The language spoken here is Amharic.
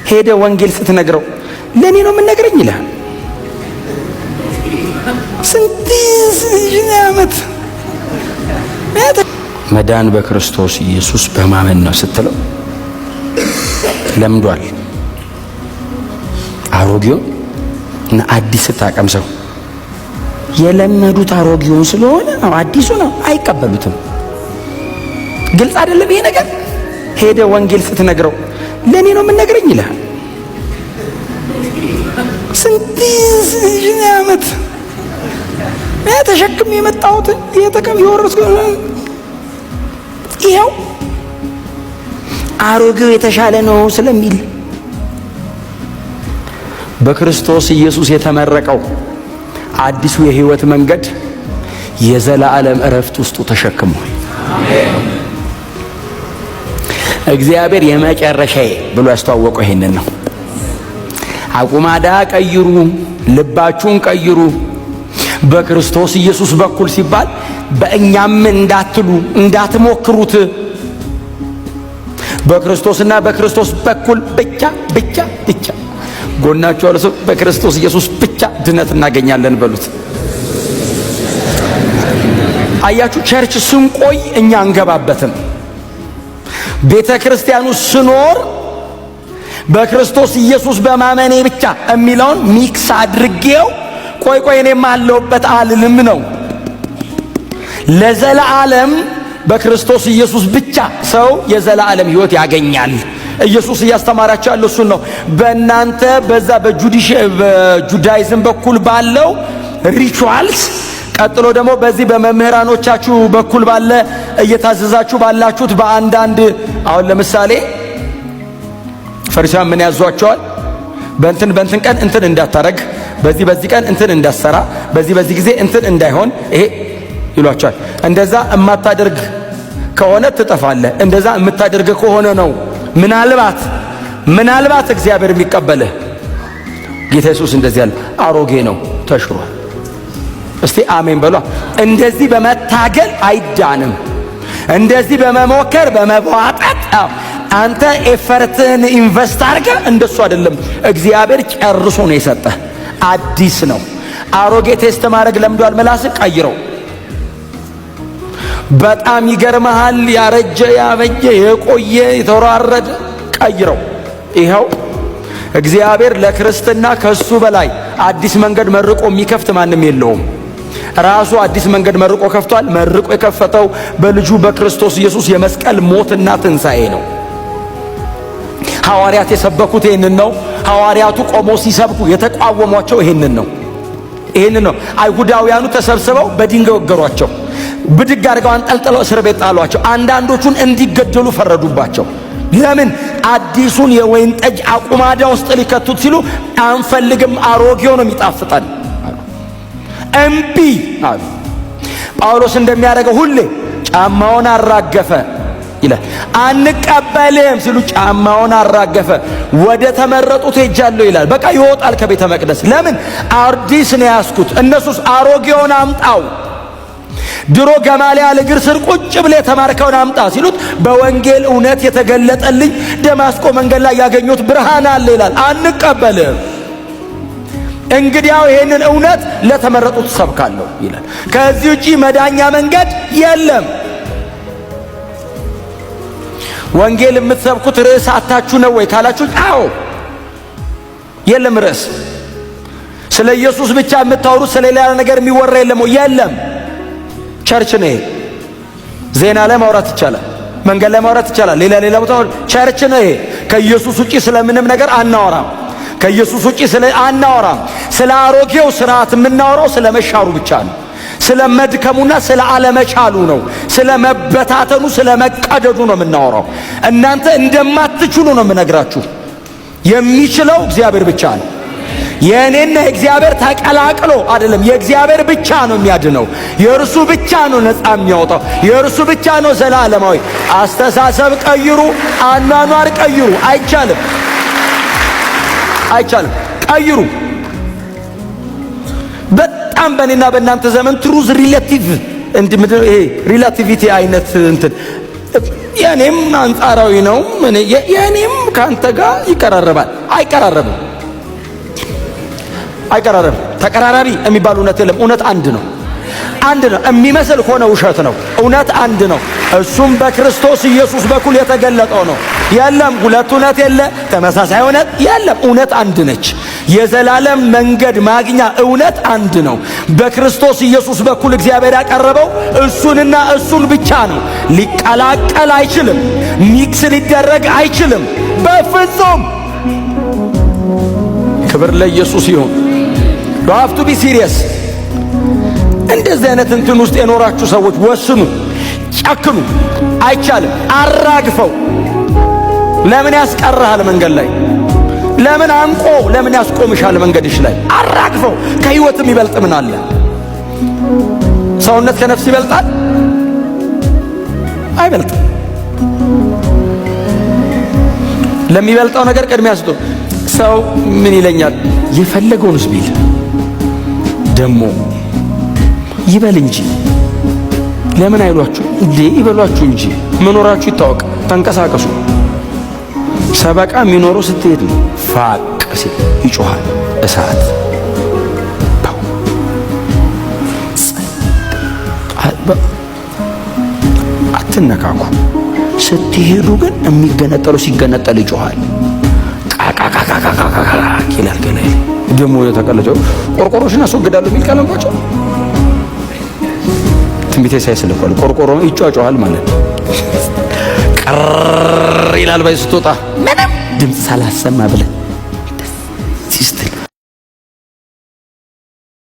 ሄደ ወንጌል ስትነግረው ለእኔ ነው የምነግረኝ ይልሃል። ስንት ዓመት መዳን በክርስቶስ ኢየሱስ በማመን ነው ስትለው ለምዷል። አሮጌውን እና አዲስ ስታቀምሰው የለመዱት አሮጌውን ስለሆነ ነው፣ አዲሱ ነው አይቀበሉትም። ግልጽ አይደለም ይሄ ነገር። ሄደ ወንጌል ስትነግረው ለእኔ ነው የምነግረኝ ይልሃል። ስንት ዓመት ተሸክም የመጣሁት የተቀም የወረስኩ ይኸው አሮጌው የተሻለ ነው ስለሚል በክርስቶስ ኢየሱስ የተመረቀው አዲሱ የህይወት መንገድ የዘላለም እረፍት ውስጡ ተሸክሟል። እግዚአብሔር የመጨረሻዬ ብሎ ያስተዋወቀው ይሄንን ነው። አቁማዳ ቀይሩ፣ ልባችሁን ቀይሩ በክርስቶስ ኢየሱስ በኩል ሲባል በእኛም እንዳትሉ እንዳትሞክሩት፣ በክርስቶስና በክርስቶስ በኩል ብቻ ብቻ ብቻ። ጎናችሁ ያለ ሰው በክርስቶስ ኢየሱስ ብቻ ድነት እናገኛለን በሉት። አያችሁ፣ church ስንቆይ እኛ አንገባበትም። ቤተ ክርስቲያኑ ስኖር በክርስቶስ ኢየሱስ በማመኔ ብቻ የሚለውን mix አድርጌው ቆይ ቆይ እኔም አለሁበት አልልም ነው። ለዘላለም በክርስቶስ ኢየሱስ ብቻ ሰው የዘላለም ሕይወት ያገኛል። ኢየሱስ እያስተማራቸው ያለው እሱን ነው። በእናንተ በዛ በ Judaism በኩል ባለው rituals፣ ቀጥሎ ደግሞ በዚህ በመምህራኖቻችሁ በኩል ባለ እየታዘዛችሁ ባላችሁት በአንዳንድ፣ አሁን ለምሳሌ ፈሪሳውያን ምን ያዟቸዋል? በእንትን በእንትን ቀን እንትን እንዳታረግ፣ በዚህ በዚህ ቀን እንትን እንዳትሰራ፣ በዚህ በዚህ ጊዜ እንትን እንዳይሆን ይሄ ይሏቸዋል። እንደዛ የማታደርግ ከሆነ ትጠፋለህ። እንደዛ የምታደርግ ከሆነ ነው ምናልባት ምናልባት እግዚአብሔር የሚቀበልህ። ጌታ ኢየሱስ እንደዚህ ያለ አሮጌ ነው፣ ተሽሯል። እስቲ አሜን በሏ። እንደዚህ በመታገል አይዳንም። እንደዚህ በመሞከር በመቧጠጥ አንተ effort ህን invest አድርገህ እንደሱ አይደለም። እግዚአብሔር ጨርሶ ነው የሰጠህ። አዲስ ነው። አሮጌ taste ማድረግ ለምዷል። ምላስ ቀይረው። በጣም ይገርመሃል። ያረጀ፣ ያበጀ፣ የቆየ፣ የተወራረደ ቀይረው። ይኸው እግዚአብሔር ለክርስትና ከሱ በላይ አዲስ መንገድ መርቆ የሚከፍት ማንም የለውም። ራሱ አዲስ መንገድ መርቆ ከፍቷል። መርቆ የከፈተው በልጁ በክርስቶስ ኢየሱስ የመስቀል ሞትና ትንሣኤ ነው። ሐዋርያት የሰበኩት ይህንን ነው። ሐዋርያቱ ቆመው ሲሰብኩ የተቃወሟቸው ይህንን ነው። ይህንን ነው። አይሁዳውያኑ ተሰብስበው በድንጋይ ወገሯቸው። ብድግ አድርገው አንጠልጥለው እስር ቤት ጣሏቸው። አንዳንዶቹን እንዲገደሉ ፈረዱባቸው። ለምን? አዲሱን የወይን ጠጅ አቁማዳ ውስጥ ሊከቱት ሲሉ አንፈልግም፣ አሮጌው ነው የሚጣፍጠን፣ እምቢ አሉ። ጳውሎስ እንደሚያደርገው ሁሌ ጫማውን አራገፈ ይላል። አንቀበልም ሲሉ ጫማውን አራገፈ። ወደ ተመረጡት ሄጃለሁ ይላል። በቃ ይወጣል ከቤተ መቅደስ። ለምን? አዲስ ነው ያስኩት። እነሱስ አሮጌውን አምጣው፣ ድሮ ገማልያል እግር ስር ቁጭ ብለህ የተማርከውን አምጣ ሲሉት በወንጌል እውነት የተገለጠልኝ ደማስቆ መንገድ ላይ ያገኙት ብርሃን አለ ይላል። አንቀበልም። እንግዲያው ይሄንን እውነት ለተመረጡት ሰብካለሁ ይላል። ከዚህ ውጪ መዳኛ መንገድ የለም። ወንጌል የምትሰብኩት ርዕስ አታችሁ ነው ወይ ካላችሁ፣ አዎ፣ የለም ርዕስ። ስለ ኢየሱስ ብቻ የምታወሩት ስለ ሌላ ነገር የሚወራ የለም ወይ? የለም። Church ነው ይሄ። ዜና ላይ ማውራት ይቻላል፣ መንገድ ላይ ማውራት ይቻላል። ሌላ ሌላ ቦታ church ነው ይሄ። ከኢየሱስ ውጪ ስለምንም ነገር አናወራም። ከኢየሱስ ውጪ ስለ አናወራም። ስለ አሮጌው ስርዓት የምናወራው ስለ መሻሩ ብቻ ነው። ስለ መድከሙና ስለ አለመቻሉ ነው። ስለ መበታተኑ፣ ስለ መቀደዱ ነው የምናወራው። እናንተ እንደማትችሉ ነው የምነግራችሁ። የሚችለው እግዚአብሔር ብቻ ነው። የእኔና የእግዚአብሔር ተቀላቅሎ አይደለም። የእግዚአብሔር ብቻ ነው የሚያድነው። የእርሱ ብቻ ነው ነፃ የሚያወጣው። የእርሱ ብቻ ነው ዘላለማዊ። አስተሳሰብ ቀይሩ፣ አኗኗር ቀይሩ። አይቻልም፣ አይቻልም። ቀይሩ። በጣም በእኔና በእናንተ ዘመን truth relative እንዲህ ምንድን ነው ይሄ relativity አይነት እንትን የኔም አንጻራዊ ነው። የኔም ከአንተ ጋር ይቀራረባል። አይቀራረብም፣ አይቀራረብም። ተቀራራቢ የሚባል እውነት የለም። እውነት አንድ ነው፣ አንድ ነው። የሚመስል ሆነ ውሸት ነው። እውነት አንድ ነው። እሱም በክርስቶስ ኢየሱስ በኩል የተገለጠው ነው። የለም ሁለት እውነት የለ፣ ተመሳሳይ እውነት የለም። እውነት አንድ ነች። የዘላለም መንገድ ማግኛ እውነት አንድ ነው። በክርስቶስ ኢየሱስ በኩል እግዚአብሔር ያቀረበው እሱንና እሱን ብቻ ነው። ሊቀላቀል አይችልም። Mix ሊደረግ አይችልም በፍጹም። ክብር ለኢየሱስ ይሁን። You have to be serious። እንደዚህ አይነት እንትን ውስጥ የኖራችሁ ሰዎች ወስኑ፣ ጨክኑ። አይቻልም። አራግፈው። ለምን ያስቀርሃል መንገድ ላይ? ለምን አንቆ ለምን ያስቆምሻል መንገድሽ ላይ? አራግፈው። ከህይወት የሚበልጥ ምን አለ? ሰውነት ከነፍስ ይበልጣል? አይበልጥም። ለሚበልጠው ነገር ቅድሚያ ስጡ። ሰው ምን ይለኛል? የፈለገውንስ ቢል ደሞ ይበል እንጂ ለምን አይሏችሁ እንዴ? ይበሏችሁ እንጂ መኖራችሁ ይታወቅ። ተንቀሳቀሱ። ሰበቃ የሚኖረው ስትሄድ ነው። ፋቅ ሲል ይጮሃል እሳት። አትነካኩ። ስትሄዱ ግን የሚገነጠለው ሲገነጠል ይጮሃል። ቃቃቃቃቃቃ ይላል። ገላይ ደግሞ የተቀለጨው ቆርቆሮሽን አስወግዳለሁ የሚል ቃል ትንቢተ ኢሳይያስ ልኳል። ቆርቆሮ ይጯጯሃል ማለት ነው። ቀር ይላል። ባይ ስትወጣ ምንም ድምፅ ሳላሰማ ብለህ ሲስትል